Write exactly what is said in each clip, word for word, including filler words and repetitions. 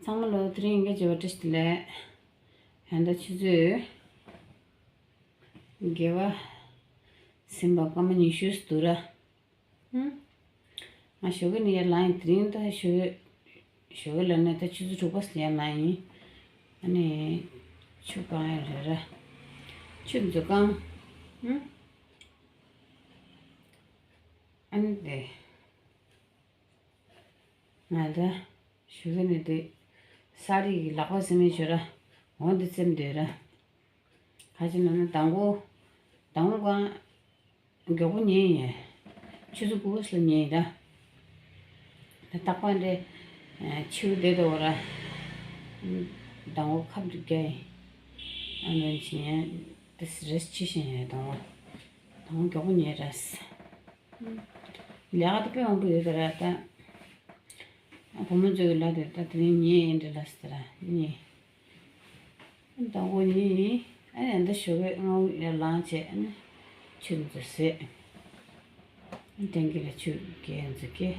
ཚང་མ་ལོ་དེ་རིང་ཡིན་ག་བྱེད་པ་བཀྲ་ཤིས་བདེ་ལེགས། ད་ལྟ་ཆུ་ཚོད་དགེ་བ་ཟིན་པ་སྐར་མ་ཉི་ཤུ་འདུག་ར། ཧུམ། ང་ཞོགས་ཀས་ནས་ཡར་ལངས་ཡིན། དེ་རིང་ད་ཞོགས་ཞོགས་ཀས་ལ་ནས་ད་ཆུ་ཚོད་དྲུག་པ་ཙམ་ཡར་ལངས་ཡིན། ཨ་ནི་ཆུ་བཀང་ཡ་རེད་ར། ཆུ་འཛུལ་བཀང་། ཧུམ། ཨ་ནི་དེ། ང་ད་ཞོགས་ཀས་ནས་དེ་ས་རིགས་ཀྱི་ལག་པ་བཙེམ་མེད་བྱོས་ར། འོ་འདི་བཙེམ་སྡོད་ར། ག་ཅི་ན་ན་དང་པོ་དང་པོ་གང་མགྱོགས་པོ་ཉལ་ཡིན། ཆུ་ཚོད་དགུ་པ་ཙམ་ལ་ཉལ་ཡིན་ར། ད་རྟག་པར་འདྲེ་འཆིའུ་བསྡད་འདུག་ར། དང་པོ་ཁབ་ཏུ་རྒྱག་ཡིན། ཨ་ནི་ཕྱིན་ཡང་དེ་རེས་ཕྱི་བཞིན་ཡིན་དང་པོ། དང་པོ་མགྱོགས་པོ་ཉལ་ར། ལས་ཀ་དེ་དཔེ་མང་པོ་ཡོད་ཀྱི་ར་ད། ཨ་བུ་མོ་ཚོའི་ལ་དེ་ད་དེ་རིང་ཉལ་ཡིན་འདྲ་ལ་ཟེར་ར་ཉལ། དང་པོ་ཉལ་ཡིན། ཨ་ནི་ད་ཞོགས་ཀས་སྔ་པོ་ཡར་ལངས་བྱས་ཨ་ནི་ཆུ་འཛུལ་ཟས། ཏན་གི་ལ་ཆུ་གས་འཛུལ་གས།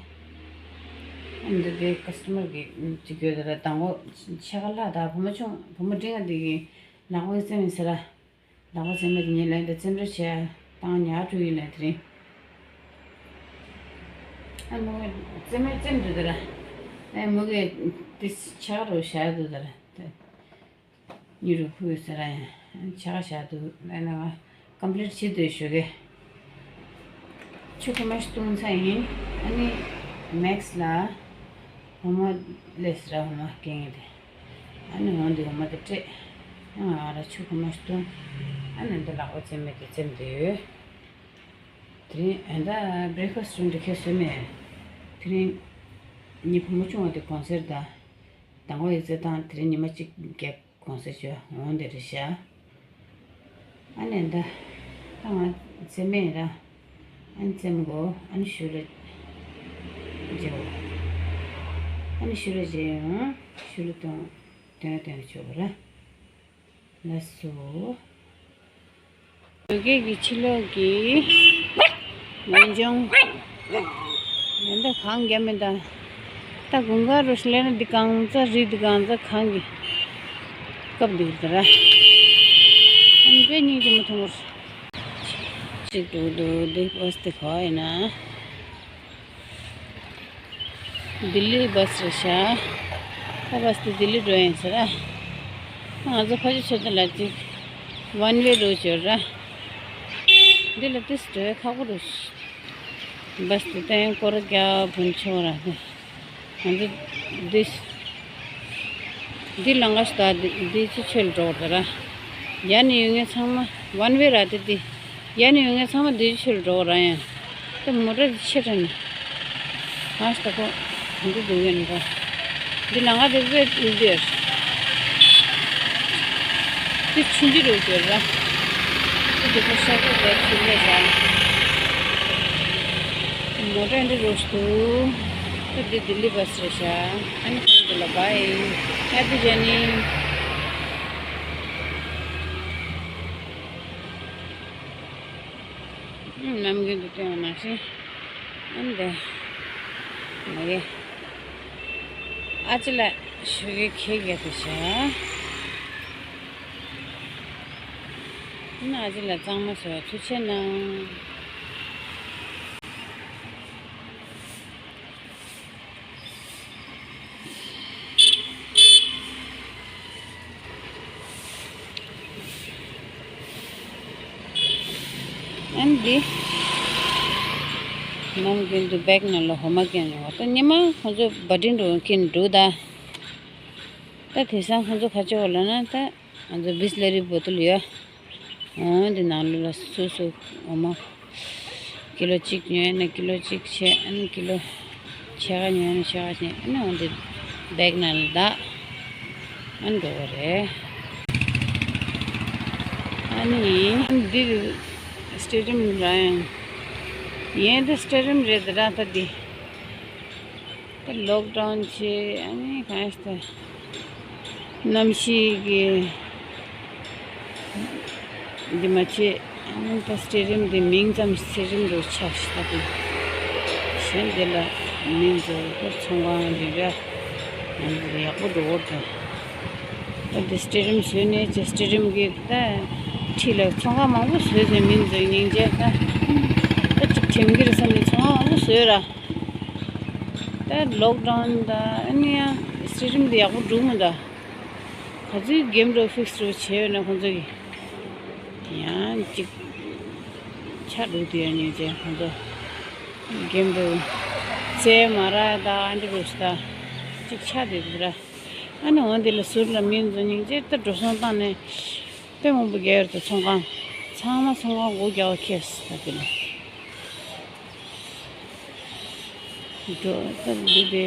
ཨ་ནི་འདི་ཀ་སི་ཊ་མར་གི་ཅིག་ཡོད་ད་ར། དང་པོ་ཕྱེད་ཀ་ལྷག་ད་བུ་མོ་ཆུང་བུ་མོ་འབྲིང་ང་འདི་གི་ལག་པ་བཙེམ་ཡིན་ཟེར་ར། ལག་པ་བཙེམ་མེད་དེ་ཉལ་ལན་དེ་བཙེམ་ར་བྱས་བཏང་ཉག་ཕྲུག་ཡིན་ལན་དེ་རིང་། ཨ་མོ་བཙེམ་མེད་བཙེམ་འདུག་དེ་ར། ཨ་མོ་གིས་དེ་ཆག་རོ་བཞག་འདུག་དེ་ར། དེ་ཉི་རུ་ཧུ་ཟེར་ར་ཡང་ཆག་བཞག་འདུག་ཨ་ནི་ང་ཀམ་པི་ལིཊ་བྱེད་འདོད་ཞུ་གི། ཆུ་ཁོ་མ་ཞིག་བཏུང་ཚར་ཡིན། ཨ་ནི་མེག་སི་ལ་འོ་མ་ལས་ར་འོ་མ་སྐྱེ་ངེས་དེ། ཨ་ནི་འོ་འདི་འོ་མ་དེ་སྤྲད། ང་ར་ཆུ་ཁོ་མ་ཞིག་བཏུང་། ཨ་ནི་འདི་ལག་པ་བཙེམ་མེད་དེ་བཙེམ་དེ་ཡོད། དེ་རིང་ཨ་ད་བྷི་རེག་ཕ་སི་ཊི་འདི་ཁས་བཟོས་མེད། དེ་རིང་ངའི་བུ་མོ་ཆུང་བ་དེ་གུང་སེང་ད། དང་པོ་ཡིག་ཚད་བཏང་དེ་རིང་ཉི་མ་གཅིག་རྒྱབ། གོང་ས་མཆོག་འོང་དེ་རེད་ཤག་ཨ་ནི་ད་ད་ང་བཙེམ་མེད་ར། ཨ་ནི་བཙེམ་དགོས། ཨ་ནི་ཤུ་ལ་བརྗེ་བོ། ཨ་ནི་ཤུ་ལ་བརྗེ་ཡོང་། ཤུ་ལ་གཏོང་། དོན་དོན་ཆོག་ར། ལགས་སོ། བོད་སྐད་ཀྱི་ཕྱི་ལོགས་ཀྱི་ངེས་འབྱུང་། ཡང་ད་གངས་རྒྱབ་མི་ད། ད་དགུན་ཁ་རུ་སླེབས་ན་འདི་གངས་རྩ་རི་འདི་གངས་རྩ་གངས་ཀྱི་སྐབས་འདུག་ད་ར། ཨ་ནི་དཔེ་སྙིང་རྗེ་མོ་མཐོང་བར། གཅིག་འདུག་འདུག་འདི་བོ་སྟེ་ག་ཡིན་ན། ལྡི་ལི་བྷ་སི་རེད་ཤག་ད་བྷ་སི་དེ་ལྡི་ལི་འགྲོ་ཡིན་ཟེར་ར། ང་ཚོ་ཕ་ཆུ་ཆོད་ལ་ཅིག་ཝན་ཝེ་རུ་བྱོས་ར། འདི་ལ་ཏིས་འགྲོ་ཡ་ཁག་པོ་རེད། བྷ་སི་དེ་ཏན་སྐོར་རྒྱག་བུན་ཆོག་ར་ནི། ང་ཚོ་འདི་འདི་ལང་ག་ཤི་ད་འདི་འདི་ཅི་ཆོད་འགྲོ་ར། ཡ་ནི་ཡོད་ངེས་ཚང་མ་ཝན་ཝེ་ར་དེ་འདི། ཡ་ནི་ཡོད་ངེས་ཚང་མ་འདི་ཆོད་འགྲོ་ར་ཡང་། ད་མོ་ཊ་ཆེ་དྲགས་ནི། ང་ཞིག་ད་ཁོ་འདི་འདུག་ཡོད་ནི་ཁོ། འདི་ལང་ང་དེ་བས་འདི་ཡོད། འདི་ཆུང་ཆུང་རུ་ཡོད་ར། འདི་འདི་ཁོ་ཤ་ཁོ་བས་ཆུ་ལས་ཟ། མོ་ཊ་འདི་རུ་ཞིག་འདུག་ད་འདི་ལྡི་ལི་བྷ་སི་རེད་ཤག་ཨ་ནི་ཁོང་ཚོ་ལ་བྷའི། ཧེ་པི་ཇར་ནི། ནམ་རྒྱུན་དུ་བསྟན་པ་ནང་བཞིན། ཨ་འདི། མ་གི། ཨ་ཅི་ལ་ཞུ་གི་ཁེག་ཡ་དུ་ཤ། ཨ་ཅི་ལ་གཙང་མ་བཟོ་བ་ཐུགས་ཆེ་གནང་། ཨན་འདི། ནམ་རྒྱུན་དུ་བེག་ནང་ལ་འོ་མ་སྐྱོན་ཡོང་བ་ད་ཉི་མ་ཁོང་ཚོ་བ་ཏྲིན་འགྲོ་མཁན་འགྲོ་ད། ད་དེང་སང་ཁོང་ཚོ་ཁ་ཕྱོགས་ལ་ན་ད། ང་ཚོ་བིས་ལེ་རི་བོ་ཏལ་ཡོད། འོ་འདི་ནང་ལོགས་ལ་སོ་སོ་འོ་མ། ཀི་ལོ་གཅིག་ཉོས་ན་ཀི་ལོ་གཅིག་བྱས། ཨ་ནི་ཀི་ལོ་ཕྱེད་ཀ་ཉོས་ན་ཕྱེད་ཀ་བྱས། ཨ་ནི་འོ་འདི་བེག་ནང་ལ་བདག་ཨ་ནི་འགྲོ་བ་རེད། ཨ་ནི་འདི་སི་ཊེ་ཌི་ཡམ་རེད། ཡིན་འདི་སི་ཊེ་ཌི་ཡམ་རེད་ད་ར་ད་འདི། ད་ལོག་ཌའུན་བྱས། ཨ་ནི་གང་ཡིན་ད། གནམ་གཤིས་ཀྱི་འདི་མ་བྱེད། ཨ་ནི་ད་སི་ཊེ་ཌི་ཡམ་འདི་མིང་ཙམ་སི་ཊེ་ཌི་ཡམ་རུ་ཆགས་ཤག་ད་དེ་གཞན་འདི་ལ་མིང་ཙམ་ད་ཚོང་ཁང་འདི་འདྲ་ ཡག་པོ་འགྲོ་གི་འདུག་ད་འདི་སི་ཊེ་ཌི་ཡམ་བཟོས་ནས་ཅི་སི་ཊེ་ཌི་ཡམ་གི་ད་འཁྲིས་ལ་ཚོང་ཁང་མང་པོ་བཟོས་ཟེར་མིན་ཟེར་སྙིང་རྗེ། ད་ད་ཅིག་ཁྲིམས་འགལ་བསམ་ནས་ཚོང་ཁང་མང་པོ་བཟོས་ར། ད་ལོག་ཌའུན་ད་ཨ་ནི་ཡང་སི་ཊེ་ཌི་ཡམ་དེ་ཡག་པོ་འགྲོ་མི་འདུག་ག་ཚོད་གེམ་འགྲོ་ཕིག་སི་འགྲོ་བྱས་ཡོད་ན་ཁོང་ཚོ་གི་ཡང་ཅིག་ཆགས་འགྲོ་དུས་ཡང་སྙིང་རྗེ། ཁོང་ཚོ་གེམ་འགྲོ་རྩེད་མ་ར་ད་ཨ་འདྲ་རུ་ཞིག་ད་ཅིག་ཆགས་བསྡད་འདུག་ར། ཨ་ནི་འོ་འདི་ལ་ཟུར་ལ་མིན་ཚོ་སྙིང་རྗེ། ད་འགྲོ་སོང་བཏང་ནས་དཔེ་མང་པོ་རྒྱག་ཡོད་དོ། ཚོང་ཁང་ཚང་མ་ཚོང་ཁང་སྒོ་རྒྱག་པ་ཁེལ་སོང་ད་དེ་ལ། འགྲོ་ད་འདི་དེ་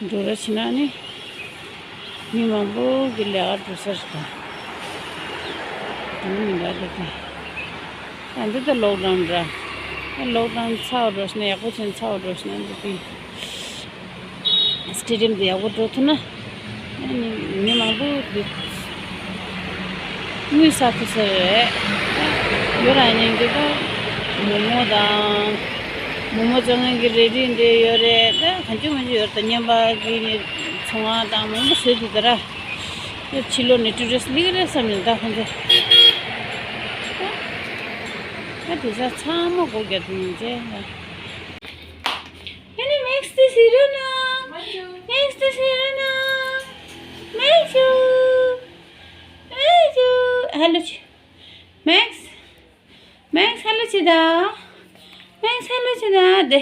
འགྲོ་ར་ཕྱིན་ན་ནི་མི་མང་པོ་གི་ལས་ཀ་འགྲོ་ས་རེད་ད། འགྲོ་མི་འདྲ་འདི་དེ། ད་འདི་ད་ལོག་ཌའུན་ར། ད་ལོག་ཌའུན་ཚར་བ་འགྲོ་ཕྱིན་ན་ཡག་པོ་བྱས་ཚར་བ་འགྲོ་ཕྱིན་ན་འདི་དེ། སི་ཊེ་ཌི་ཡམ་དེ་ཡག་པོ་འགྲོ་ཐུབ་ན་ཨ་ནི་མི་མང་པོ་འདུག་དངུལ་ཟ་ཐུབ་ས་རེད། ཡོད་ར་ཉན་གྱི་ད་མོག་མོག་དང་། མོག་མོག་བཙོང་མཁན་གྱི་རལ་གྲི་འདྲ་ཡོད་རེད། ད་གང་བྱུང་མང་བྱུང་ཡོད་རེད། ད་བརྙན་པར་གྱི་ཚོང་ཁང་དང་མང་པོ་བཟོས་འདུག་ད་ར། ཕྱི་ལོགས་ནས་ཊུ་རི་སི་ཊི་སླེབས་རེད་བསམ་ནས་ད་ཁོང་ཚོ་ད་དེ་ས་ཚང་མ་སྒོ་རྒྱག་འདུག་ཉན་ཅེ། ཨ་ནི་མེག་སི་དེ་ཟེར་རོ་ན། མེག་སི་དེ་ཟེར་རོ་ན། མེག་སི། མེག་སི། ཧེ་ལོ་ཆི། མེག་སི། མེག་སི་ཧེ་ལོ་ཆི་ད། མེག་སི་ཧེ་ལོ་ཆི་ད་དེ།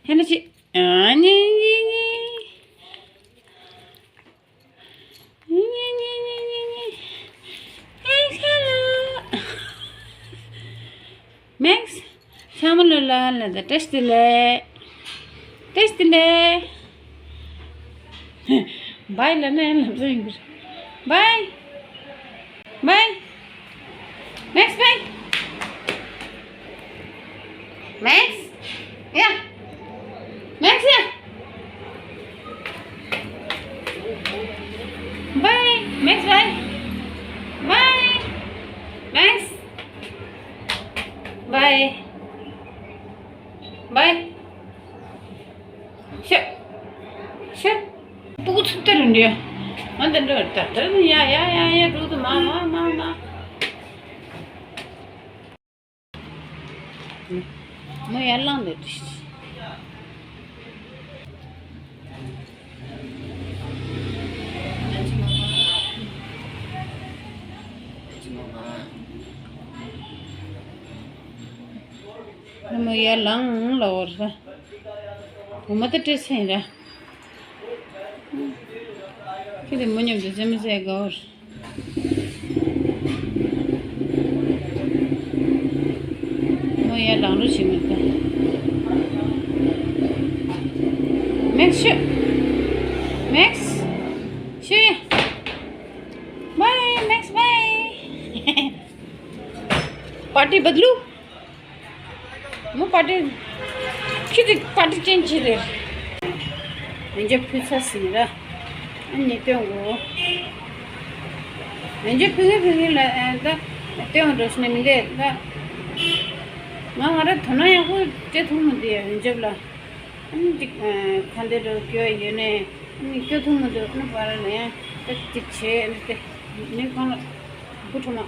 ཧེ་ལོ་ཆི། ཨ་ནི་ནི་ནི། ནི་ནི་ནི། མེག་སི་ཧེ་ལོ། མེག་སི། ཚང་མ་ལོ་ལ་ལ་ད་བཀྲ་ཤིས་བདེ་ལེགས། བཀྲ་ཤིས་བདེ་ལེགས། བའི་ལབ་ན་ཡང་ལབ་ས་ཡིན་གྱི་རེད། བའི། བའི། མེག་སི་བའི། མེག་སི། ཡ། མེག་སི་ཡ། བའི། མེག་སི་བའི། བའི། མེག་སི། བའི། བའི། ཤ། ཤ། སྤུ་གུ་ཚུགས་ཏེ་རུ་འདྲི། ང་འདི་འདྲ་ད་ད་ཡ་ཡ་ཡ་ཡ་འགྲོ་དུ་མ་མ་མ་མ། མོ་ཡར་ལངས་ནས་འདྲི། མོ་ཡར་ལངས་ལ་འོར་ས། འོ་མ་ད་སྤྲད་ཚེ་ཡིན་ར། ཁྱེད་དེ་མོ་མཉམ་དུ་རྩེད་མོ་རྩེ་དགའ་བར། མོ་ཡར་ལངས་རོགས་བྱེད་མི་དགའ། མེག་སི་ཤུ། མེག་སི་ཤུ་ཡ། བའི་མེག་སི་བའི། པར་ཊི་བདླུ། མོ་པར་ཊི། ཁྱི་དེ་པར་ཊི་ཅན་ཅི་རེད། ཡོན་ཆབ་ཕུལ་ཚར་ཟིན་ར། ཨ་ནི་སྟོན་གོ། ཡོན་ཆབ་ཕུལ་གི་ཕུལ་གི་ལ་ཨ་ད་སྟོན་རོགས་ནས་མི་འདེད་ད། ང་ང་ར་དོ་སྣང་ཡག་པོ་སྤྲད་ཐུབ་མི་འདུག་ཡ་ཡོན་ཆབ་ལ། ཨ་ནི་ཅིག་ཁ་འདོན་རོགས་སྐྱོ་ཡོད་ནས་ཨ་ནི་སྐྱོ་ཐུབ་མི་འདུག་ཨ་ནི་པར་ལ་ཡང་ད་ཅིག་བྱས་ཨ་ནི་དེ་ནི་གང་ལ་བུ་ཁྲོ་མ།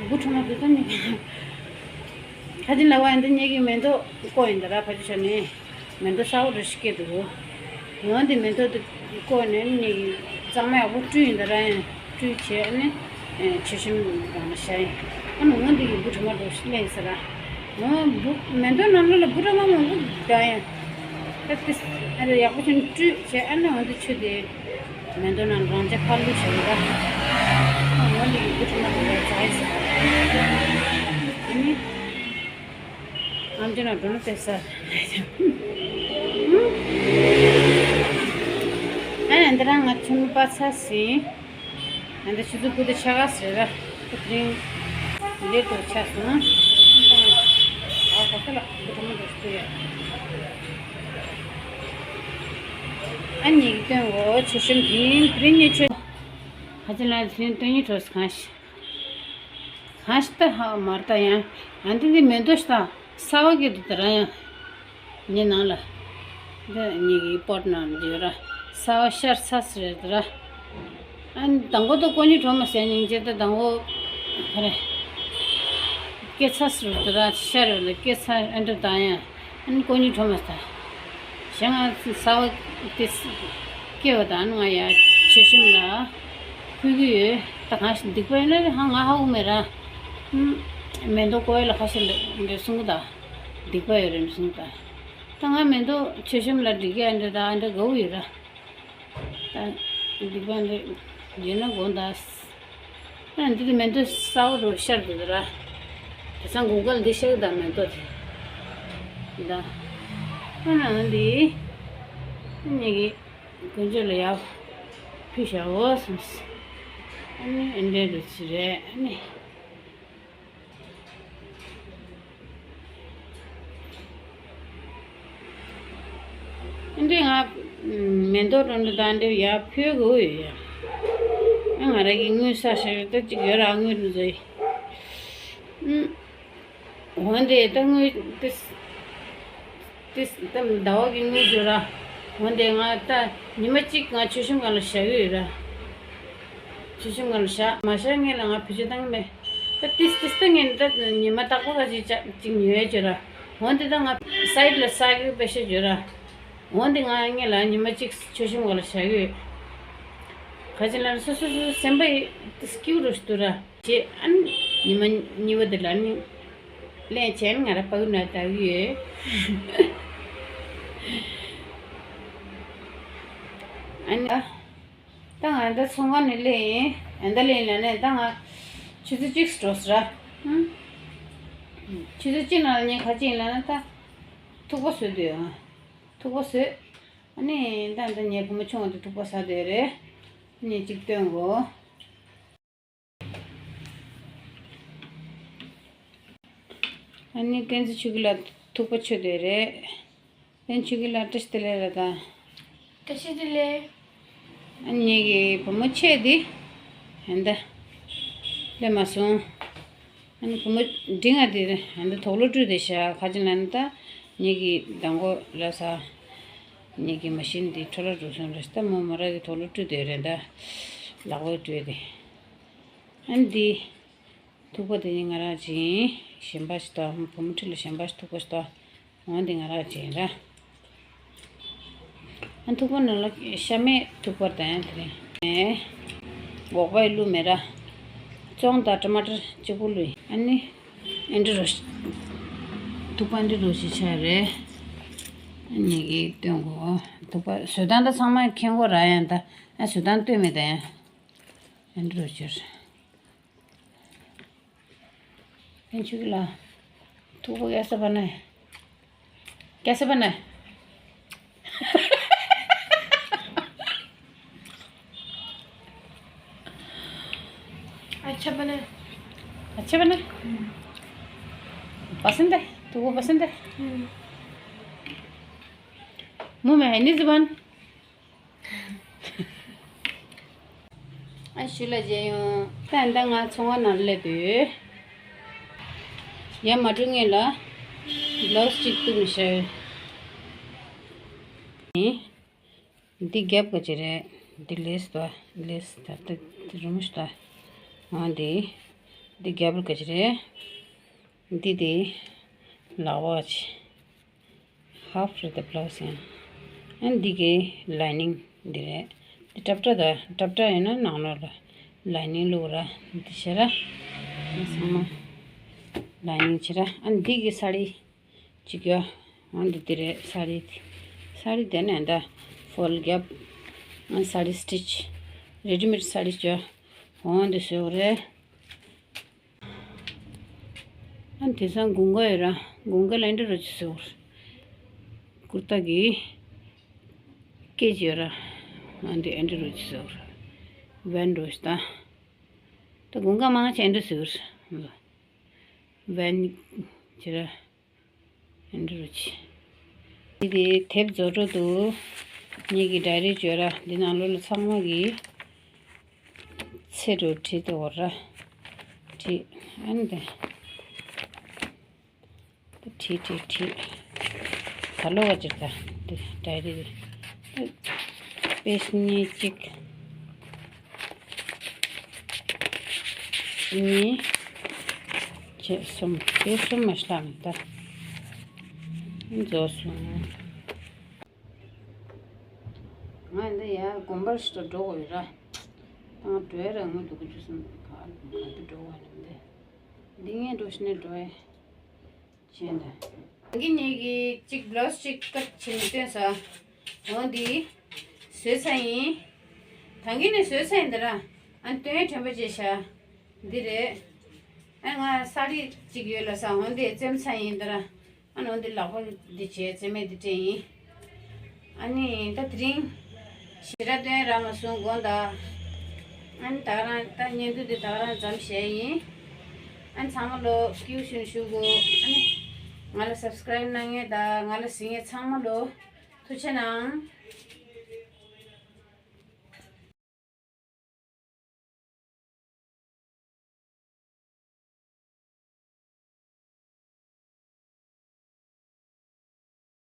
བུ་ཁྲོ་མ་དེ་ཚོ་ནི། ཁ་ཅིག་ལ་བ་ཡིན་ད་ཉེ་གི་མེ་ཏོག་བཀོག་ཡིན་ད་ར་ཕ་ཆུ་ཆ་ནས་མེ་ཏོག་གསར་པ་རེ་ཞིག་སྐྱེས་འདུག་འོན་ཏེ་མེ་ཏོག་དེ་བཀོག་ནས་ཉེ་གི་གཙང་མ་ཡག་པོ་བཀྲུས་ཡིན་ད་ར་ཡང་བཀྲུས་བྱས་ནས་ཆུ་ཤིང་རང་ལ་བཞག་ཡིན། ཨ་ནི་འོན་ཏེ་གི་བུ་ཁྲོ་མ་རེ་ཞིག་ལེན་ཟེར་ར། འོན་བུ་མེ་ཏོག་ནང་ལོགས་ལ་བུ་ཁྲོ་མ་མང་པོ་ད་ཡང་། ད་ཏི་ཨ་རེ་ཡག་པོ་ཞིག་བཀྲུས་བྱས་ཨ་ནི་འོན་ཏེ་ཆུ་དེ། མེ་ཏོག་ནང་རང་ཅག་ཕར་བླུགས་བྱས་ཡོད་ར། འོ་འདི་གི་བུ་ཁྲོ་མ་དེ་ལ་བྱ་ཡི་ཟེར། ཨ་ནི། ཨམ་ཅོག་ནང་འགྲོ་ན་དེ་ཟེར། ཨ་ནི་འདི་རང་ང་ཆུ་མི་པ་ཚ་ཟིན། ཨ་འདི་ཆུ་ཚོད་དགུ་དང་ཕྱེད་ཀ་ཟེར་ར། ཁོ་དེ་རིང་ལེ་ཊི་ཆགས་སོང་། ཨ་ཁ་ཁ་ལ་བུ་ཁྲོ་མ་འགྲོ་ཟེར་ཡ། ཨ་ནི་སྟོན་འོ་ཆུ་ཤིང་དེ་རིང་ནས་ཆུ། ཧ་ཅང་ལ་ཟིན་སྟོན་ཉི་གྲོ་སི་གང་ཞིག་གང་ཞིག་ད་ཧ་མར་ད་ཡང་ཨ་འདི་འདི་མེ་ཏོག་ཞིག་ད་ས་བ་གི་འདི་ད་ར་ཡང་ཉི་ནང་ལ་འདི་ཉི་གི་པོ་ཊི་ནང་འདི་ཡོད་ར་ ས་བ་ཤར་ཚ་ཟེར་རེད་ར། ཨ་ནི་དང་པོ་དུ་ཀོ་ཉི་གྲོ་མ་ཟེར་སྙིང་རྗེ་ད་དང་པོ་ཧ་རེ། སྐྱེ་ཚ་ཟེར་རེད་ར་ཤར་རེད་ལ་སྐྱེ་ཚ་ཨ་འདྲ་དང་ཡང་ཨ་ནི་ཀོ་ཉི་གྲོ་མ་ཟེར། གཞན་ང་ས་བ་དེ་སྐྱེ་བ་དང་ང་ཡ་ཆོས་ཞིམ་ལ་ཕུལ་གི་ཡོད། ད་གང་ཞིག་སྡིག་པ་ཡོད་ན་ང་ཧ་གོ་མེད་ར། མེ་ཏོག་ཀོ་ཡ་ལ་ཁ་ཤས་ལ་འདྲ་གསུང་གི་ད་སྡིག་པ་ཡོད་རེད་གསུང་གི་ད། ད་ང་མེ་ཏོག་ཆོས་ཞིམ་ལ་འགྲིག་གི་ཨ་འདྲ་ད་ཨ་འདྲ་དགའ་བོ་ཡོད་ར། ད་འདི་པ་འདི་ཡིན་ན་དགོངས་དག་ཨ་འདི་དེ་མེ་ཏོག་གསར་པ་རུ་ཤར་འདུག་ར། དེ་སང་དགུན་ཁ་འདི་ཤར་གི་ད་མེ་ཏོག་དེ། ད་ཨ་ན་འདི་ཉིད་ཀྱི་དཀོན་མཆོག་ལ་ཡག་ཕུལ་བྱའོ་གསུངས། ཨ་ནི་ཨ་འདྲའི་རུ་ཅི་རེད་ཨ་ནི། འདི་ང་མེ་ཏོག་འགྲོ་འདི་དང་འདི་ཡར་ཕུལ་དགོས་ཡོད་ཡ། ང་རང་གི་དངུལ་ས་ཤར་ད་ཅིག་ཡོད་ར་དངུལ་འདི་ཟོས། འོན་ཏེ་ད་དངུལ་ཏིས་ཏིས་ད་ཟླ་བ་གི་དངུལ་ཡོད་ར། འོན་ཏེ་ང་ད་ཉི་མ་གཅིག་ང་ཆོས་ཞིམ་སྒང་ལ་བཞག་གི་ཡོད་ར། ཆོས་ཞིམ་སྒང་ལ་བཞག་མ་བཞག་ངེད་ལ་ང་བེད་སྤྱོད་བཏང་གི་མེད། ད་ཏིས་ཏིས་ད་ངས་ད་ཉི་མ་རྟག་པ་ག་ཅིག་ཅག་ཅིག་ཉོ་ཡས་བྱོས་ར། འོན་ཏེ་ད་ང་སའིད་ལ་ས་གི་པེ་ཤ་བྱོས་ར། འོན་ཏེ་ང་ངེད་ལ་ཉི་མ་གཅིག་ཆོས་ཞིམ་སྒང་ལ་བཞག་གི་ཡོད། ག་ཅི་ལ་སོ་སོ་སོ་སེམས་པ་ཡི་ཏིས་སྐྱིད་རུ་ཞིག་འདུག་ར། ཅེས་ཨ་ནི་ཉི་མ་གཉིས་པ་དེ་ལ་ནི་ལན་བྱས་ན་ང་ར་པགས་ན་ལྟ་གི་ཡོད། ཨ་ནི་ད་ང་ད་ཚོང་ཁང་ནས་སླེབས་ཡིན་ཨ་ད་སླེབས་ཡིན་ལ་ནས་ད་ང་ཆུ་ཚོད་གཅིག་སུ་འགྲོ་ཟེར་ར། ཧུམ། ཆུ་ཚོད་གཅིག་ནང་ལ་ངས་ག་ཅི་ཡིན་ལ་ན་ད་ཐུག་པ་བཟོས་འདུག་ཨ། ཐུག་པ་བཟོས། ཨ་ནི་ད་ད་ངའི་བུ་མོ་ཆུང་བ་དེ་ཐུག་པ་ཟ་འདོད་རེད། ཨ་ནི་གཅིག་སྟོན་གོ། ཨ་ནི་བསྟན་འཛིན་ཆོས་སྐྱིད་ལགས་ཐུག་པ་མཆོད་བསྡད་རེད། བསྟན་ཆོས་སྐྱིད་ལགས་བཀྲ་ཤིས་བདེ་ལེགས་ལ་དང་། བཀྲ་ཤིས་བདེ་ལེགས། ཨ་ནི་ངེད་ཀྱི་བུ་མོ་ཆེ་འདི། ཧན་ད། སླེབས་མ་སོང་། ཨ་ནི་བུ་མོ་འབྲིང་ང་འདི་ཧན་ད་དུག་ལོག་བཀྲུས་བསྡད་ཤག་ག་ཅི་ལབ་ན་ད། ངེད་ཀྱི་མདང་དགོང་ལ་ས། ངེད་ཀྱི་མ་ཤིན་འདི་འཕྲོ་བརླག་འགྲོ་སོང་རེད་ད་མོ་མོ་ར་གི་དུག་ལོག་བཀྲུས་བསྡད་རེད་ད། ལག་པ་བཀྲུས་ཏེ། ཨ་ནི་འདི། ཐུག་པ་དེ་ནི་ང་རང་བྱིན། གཞན་པ་ཞིག་དང་བུ་མོ་ཁྲི་ལ་གཞན་པ་ཞིག་ཐུག་པ་ཞིག་དང་འོན་ཏེ་ང་རང་བྱིན་ར། ཨ་ཐུག་པ་ནང་ལ་ཤ་མེད་ཐུག་པར་དང་དེ་རིང་ཨེ། སྒོག་པའི་ཀླུ་མེ་ར། ཙོང་དང་ཊ་མ་ཊར་གཅིག་པུ་ལུས་ཨ་ནི། ཨེ་འདྲ་རོ། ཐུག་པ་འདི་རོ་ཞིག་ཆགས་རེད། ཨ་ནི་གི་སྟོན་གོ། ཐུག་པ་བཟོ་སྟངས་ད་ཚང་མ་མཁྱེན་གོ་ར་ཡང་ད་ཨ་བཟོ་སྟངས་སྟོན་མེད་ད་ཡང་། ཨེ་འདྲ་རོ་ཞིག་རེད། ཨེ་ཆུ་གི་ལ། ཐུག་པ་ག་ས་པ་ན། ག་ས་པ་ན། अच्छा बना। अच्छा बना। हम्म। पसंद है? तुमको पसंद है? हम्म। मुंह में है नहीं जुबान। ཨ་ཞུ་ལ་མཇལ་ཡོང་། ད་ད་ང་ཚོང་བ་ནང་སླེབས་དུས། ཡ་མ་འགྲོ་ངེས་ལ། བླའུ་སི་གཅིག་བཏུབ་མི་ཤེས། འདི་རྒྱབ་ག་ཅི་རེད། འདི་ལེས་དོ། ལེས་ད་ལྟ་འདི་རུམ་ཤི་ད། ང་འདི། འདི་རྒྱབ་ལ་ག་ཅི་རེད། འདི་དེ། ལག་པ་ཅི། ཧབ་རེད་ད་བླའུ་སི་ཡང་། ཨ་འདི་གི་ལའི་ནིང་འདི་རེད། འདི་ཏྲབ་ཏྲ་ད་ཏྲབ་ཏྲ་ཡིན་ན་ནང་ལོགས་ལ་ལའི་ནིང་བླུགས་ར་འདི་བྱེད་ར། འདི་ཚང་མ་ལའི་ནིང་བྱེད་ར། ཨ་འདི་གི་ས་ལི་གཅིག་ཡོད། ཨ་འདི་འདི་རེད་ས་ལི་འདི། ས་ལི་དེ་ནས་ད་ཕོལ་རྒྱབ། ཨ་ས་ལི་སི་ཊི་ཅི། རེ་ཌི་མེཌ་ས་ལི་ཅོ། འོ་འདི་བཟོས་རེད། ཨ་དེང་སང་དགུན་ཁ་ཡོད་ར། དགུན་ཁ་ལ་ཨེ་འདྲ་རོ་ཅིག་བཟོ། ཀུར་ཏ་གི་སྐད་ཅིག་ཡོད་ར། ཨ་འདི་ཨེ་འདྲ་རོ་ཅིག་བཟོ། ཝན་རོ་ཅིག་ད། ད་དགུན་ཁ་མང་ཆེ་ཨེ་འདྲ་བཟོ། ཝན་ཅིག་ར། ཨེ་འདྲ་རོ་ཅིག་འདི་དེ་དེབ་བཟོ་འགྲོ་འདུག་ངེད་ཀྱི་ཌའི་རི་བརྗོད་ར་འདི་ནང་ལོགས་ལ་ཚང་མ་གི་ཚེ་རུ་བྲིས་ཏེ་འོ་ར། བྲིས། ཨ་ནི་དེ། བྲིས་བྲིས་བྲིས། ད་ལོ་བ་ཅིག་ད། འདི་ཌའི་རི་དེ། པེ་སི་གཉིས་གཅིག་གཉིས་བཅས་གསུམ། དེ་གསུམ་མ་ཤ་མི་ད་རྫོགས་སོང་། ང་འདི་ཡ་དགོན་པར་ཞིག་ཏུ་འགྲོ་དགོས་ཡོད་ར། ད་ང་འགྲོ་ཡ་ར་ངོས་འདུག་གི་འཇུ་སོང་། ག་ག་དུ་འགྲོ་བ་ནི་འདི། འདི་ངས་འགྲོ་ཤི་ནས་འགྲོ་ཡ། ཆེན་ད། ང་གི་ཉིད་ཀྱི་གཅིག་བློས་གཅིག་སྐད་ཆེན་མོ་བཏོན་ས། འོ་འདི། བཟོས་ས་ཡིན། ད་གིན་ནས་བཟོས་ས་ཡིན་ད་ར། ཨ་ནི་སྟོན་དྲན་པ་བྱས་ཤ། འདི་རེད། ཨ་ང་ས་རིག་ཅིག་ཡོད་ལ་ས་འོ་འདི་བཙེམ་ས་ཡིན་ད་ར། ཨ་ནི་འོ་འདི་ལག་པ་འདི་བྱས་བཙེམ་མེད་འདི་སྤྲད་ཡིན། ཨ་ནི་ད་དེ་རིང་། ཞེ་དྲག་སྟོན་ར་མ་སོང་དགོངས་དག་ཨ་ནི་ད་རང་ད་བརྙན་ཐུང་འདི་ད་རང་མཚམས་བཞག་ཡིན། ཨ་ནི་ཚང་མ་ལོ་སྐྱིད་ཤུན་ཞུ་དགོས། ཨ་ནི་ང་ལ་སབ་སི་ཀ་རེབ་གནང་མཁན་དང་ང་ལ་གཟིགས་མཁན་ཚང་མ་ལོ་ཐུགས་ཆེ་གནང་།